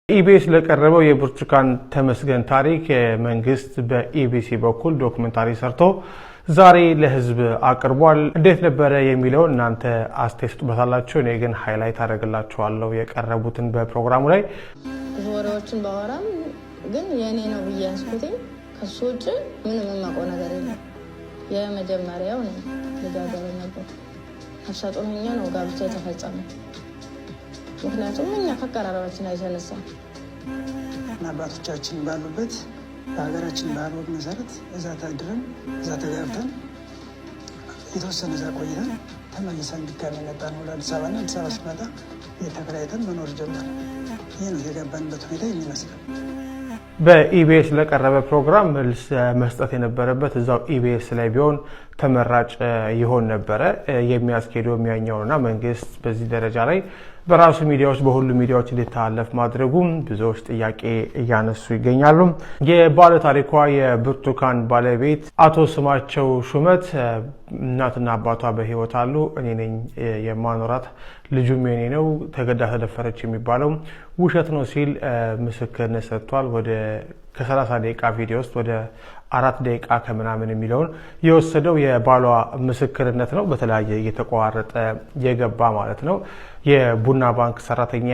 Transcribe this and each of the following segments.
ኢቢኤስ ለቀረበው የብርቱካን ተመስገን ታሪክ መንግስት በኢቢሲ በኩል ዶክመንታሪ ሰርቶ ዛሬ ለህዝብ አቅርቧል። እንዴት ነበረ የሚለውን እናንተ አስተያየት ስጡበታላችሁ። እኔ ግን highlight አደርግላችኋለሁ የቀረቡትን በፕሮግራሙ ላይ። ብዙ ወሬዎችን ባወራም ግን የእኔ ነው ብዬ ያስኩትኝ ከሱ ውጭ ምንም የማውቀው ነገር የለም። የመጀመሪያው ነው፣ ልጃገረድ ነበር። ነፍሰ ጡር ሆኜ ነው ጋብቻ የተፈጸመው። ምክንያቱም እኛ ከአቀራረባችን የተነሳ። አባቶቻችን ባሉበት በሀገራችን ባህል ወግ መሰረት እዛ ታድረን፣ እዛ ተጋብተን፣ የተወሰነ እዛ ቆይተን ተመልሰን ድጋሚ መጣን ወደ አዲስ አበባ እና አዲስ አበባ ስንመጣ ቤት ተከራይተን መኖር ጀመር። ይህ ነው የገባንበት ሁኔታ የሚመስለው። በኢቢኤስ ለቀረበ ፕሮግራም መልስ መስጠት የነበረበት እዛው ኢቢኤስ ላይ ቢሆን ተመራጭ ይሆን ነበረ። የሚያስኬደው የሚያኛውና መንግስት በዚህ ደረጃ ላይ በራሱ ሚዲያዎች በሁሉም ሚዲያዎች እንዲተላለፍ ማድረጉም ብዙዎች ጥያቄ እያነሱ ይገኛሉ። የባለ ታሪኳ የብርቱካን ባለቤት አቶ ስማቸው ሹመት እናትና አባቷ በሕይወት አሉ፣ እኔ ነኝ የማኖራት፣ ልጁም የኔ ነው፣ ተገዳ ተደፈረች የሚባለው ውሸት ነው ሲል ምስክርነት ሰጥቷል። ወደ ከ30 ደቂቃ ቪዲዮ ውስጥ ወደ 4 ደቂቃ ከምናምን የሚለውን የወሰደው የባሏ ምስክርነት ነው። በተለያየ እየተቋረጠ የገባ ማለት ነው። የቡና ባንክ ሰራተኛ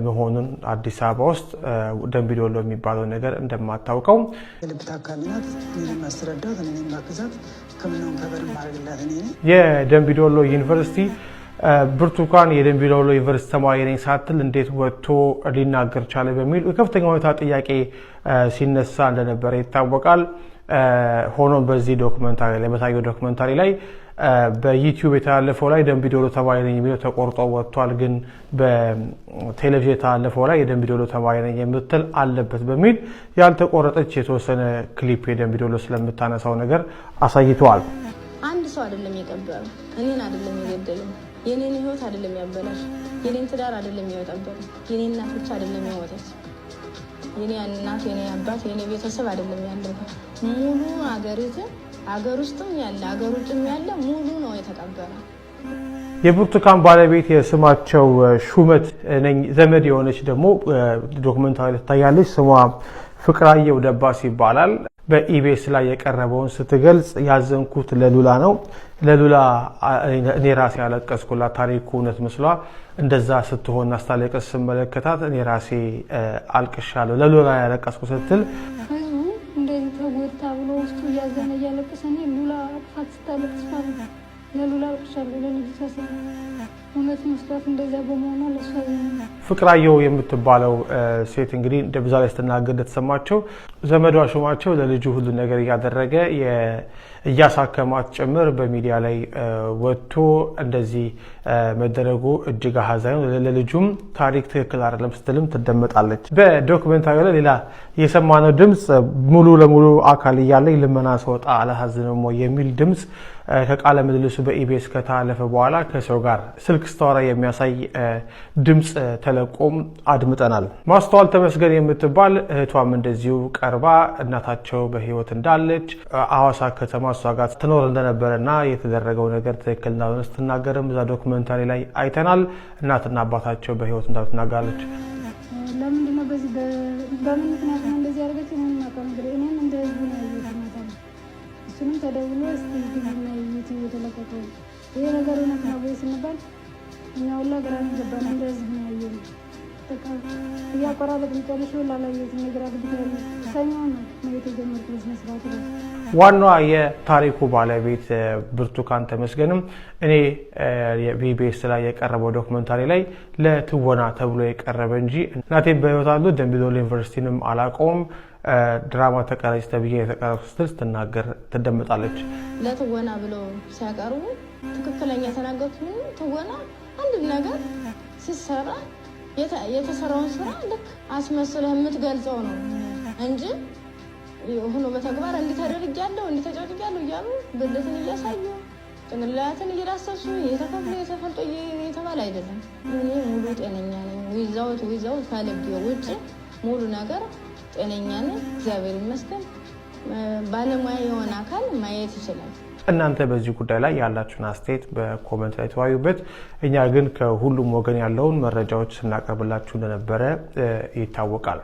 መሆኑን፣ አዲስ አበባ ውስጥ ደንቢዶሎ የሚባለው ነገር እንደማታውቀው። የልብ ታካሚ ናት። እኔን የማስረዳት፣ እኔን የማግዛት፣ ሕክምናውን cover ማድረግላት እኔ ነኝ። የደንቢዶሎ ዩኒቨርሲቲ ብርቱካን የደንቢዶሎ ዩኒቨርሲቲ ተማሪ ነኝ ሳትል እንዴት ወጥቶ ሊናገር ቻለ በሚል ከፍተኛ ሁኔታ ጥያቄ ሲነሳ እንደነበረ ይታወቃል። ሆኖም በዚህ ዶክመንታሪ ላይ፣ በታየው ዶክመንታሪ ላይ፣ በዩቲዩብ የተላለፈው ላይ ደንቢዶሎ ተማሪ ነኝ የሚለው ተቆርጦ ወጥቷል። ግን በቴሌቪዥን የተላለፈው ላይ የደንቢዶሎ ተማሪ ነኝ የምትል አለበት በሚል ያልተቆረጠች የተወሰነ ክሊፕ የደንቢዶሎ ስለምታነሳው ነገር አሳይተዋል። አንድ ሰው አይደለም የቀበረው፣ እኔን አይደለም የገደለው፣ የኔን ህይወት አይደለም ያበላሽ፣ የኔን ትዳር አይደለም የበጠበጠው፣ የኔ እናት ብቻ አይደለም የሞተች፣ የኔ እናት፣ የኔ አባት፣ የኔ ቤተሰብ አይደለም ያለፈ፣ ሙሉ አገሪትን አገር ውስጥም ያለ አገር ውጭም ያለ ሙሉ ነው የተቀበረ። የብርቱካን ባለቤት የስማቸው ሹመት ነኝ ዘመድ የሆነች ደግሞ ዶክመንታሪ ትታያለች። ስሟ ፍቅራየው ደባስ ይባላል። በኢቢኤስ ላይ የቀረበውን ስትገልጽ ያዘንኩት ለሉላ ነው። ለሉላ እኔ ራሴ ያለቀስኩላት፣ ታሪኩ እውነት መስሏ እንደዛ ስትሆን ስታለቅስ ስመለከታት እኔ ራሴ አልቅሻለሁ። ለሉላ ያለቀስኩ ስትል ህዝቡ እንደዚህ ተጎድታ ብሎ ውስጡ እያዘነ እያለቀሰ እኔ ሉላ አቅፋት ስታለቅስ ማለት ነው፣ ለሉላ አልቅሻለሁ። ለልጅቷ ስል እውነት መስሏት እንደዚያ በመሆኗ ለእሷ ዘነ ፍቅራየው የምትባለው ሴት እንግዲህ እንደ ብዛ ላይ ስትናገር እንደተሰማቸው ዘመዷ ሹማቸው ለልጁ ሁሉ ነገር እያደረገ እያሳከማት ጭምር በሚዲያ ላይ ወጥቶ እንደዚህ መደረጉ እጅግ አሳዛኝ ነው። ለልጁም ታሪክ ትክክል አይደለም ስትልም ትደመጣለች። በዶክመንታሪ ላይ ሌላ የሰማነው ድምፅ ሙሉ ለሙሉ አካል እያለኝ ልመና ስወጣ አላሳዝንም ወይ የሚል ድምፅ ከቃለ ምልልሱ በኢቢኤስ ከተላለፈ በኋላ ከሰው ጋር ስልክ ስታወራ የሚያሳይ ድምፅ ተለቆም አድምጠናል። ማስተዋል ተመስገን የምትባል እህቷም እንደዚሁ ቀርባ እናታቸው በሕይወት እንዳለች፣ አዋሳ ከተማ እሷ ጋር ትኖር እንደነበረና የተደረገው ነገር ትክክል እንዳልሆነ ስትናገርም እዛ ዶክመንታሪ ላይ አይተናል። እናትና አባታቸው በሕይወት እንዳሉ ትናገራለች። ለምንድነው በዚህ በምን ምክንያት ነው እንደዚህ ያደረገች? እኔ የማውቀው ነገር እኔም እንደ ህዝቡ ነው ያየሁት ማታ ነው። እሱንም ተደውሎ እስኪ ግቢና ዩቲዩብ የተለቀቀው ይሄ ነገር እውነት ነው ወይ ስንባል እኛ ሁላ ግራ ነው የገባን። እንደ ህዝብ ነው ያየነው። በቃ እያቆራረጥን ጨርሼ ሁላ አላየሁትም። የግራ ግብት ያለ ሰኞ ነው ማየት የጀመርኩት በስነ ስርዓቱ ራሱ። ዋናዋ የታሪኩ ባለቤት ብርቱካን ተመስገንም እኔ የኢቢኤስ ላይ የቀረበው ዶክመንታሪ ላይ ለትወና ተብሎ የቀረበ እንጂ እናቴም በህይወት አሉ፣ ደምቢዶሎ ዩኒቨርሲቲንም አላውቀውም፣ ድራማ ተቀረጽ ተብዬ የተቀረጽኩ ስትል ስትናገር ትደመጣለች። ለትወና ብለው ሲያቀርቡ ትክክለኛ የተናገሩት ምንም ትወና አንድ ነገር ሲሰራ የተሰራውን ስራ ልክ አስመስለህ የምትገልጸው ነው እንጂ ሆኖ በተግባር እንዲህ ተደርጊያለሁ፣ እንዲህ ተጨርጊያለሁ እያሉ ብልትን እያሳዩ፣ ጭንቅላትን እየዳሰሱ የተከፍሎ የተፈልጦ የተባለ አይደለም። እኔ ሙሉ ጤነኛ ነኝ። without ከልቤ ውጭ ሙሉ ነገር ጤነኛ ነኝ፣ እግዚአብሔር ይመስገን። ባለሙያ የሆነ አካል ማየት ይችላል። እናንተ በዚህ ጉዳይ ላይ ያላችሁን አስተያየት በ comment ላይ ተወያዩበት። እኛ ግን ከሁሉም ወገን ያለውን መረጃዎች ስናቀርብላችሁ እንደነበረ ይታወቃል።